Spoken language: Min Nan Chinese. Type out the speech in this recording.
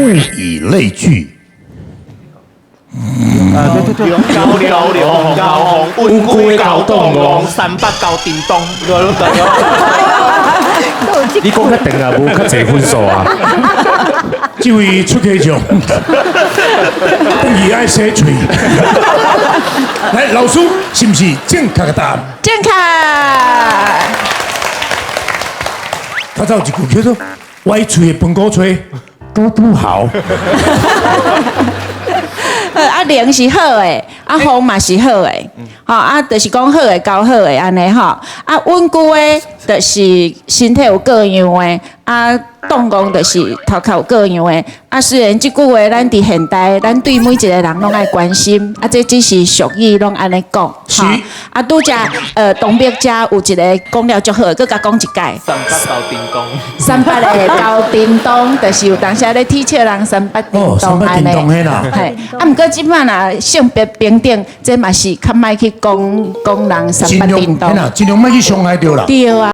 物以類聚。啊，對對對，高粱高紅，溫居高東戇，三八高叮當。你講較長啊，無較濟分數啊。這位出家眾，伊愛洗喙。來，老師是毋是正確的答案？正確。較早有一句叫做“歪喙的飯糊吹，拄拄好”。啊，靈是好的，啊，風嘛是好的，吼啊，就是講好的交好的按呢吼，啊，穩固的，就是身體有各樣的，啊，動工就是頭殼有各樣的，啊，雖然這句話咱佇現代，咱對每一個人攏愛關心，啊，這只是俗語攏按呢講，是。啊，拄才東北遮有一个講了足好的，閣共講一擺。三八高叮當。三八的高叮當，就是有當時咧鐵笑人三八叮哦，三當八叮當彼啦。嘿，啊，毋過這擺若性別平等，這嘛是較莫去講講人三盡八叮當。量彼啦，盡量莫去傷害著啦。對啊。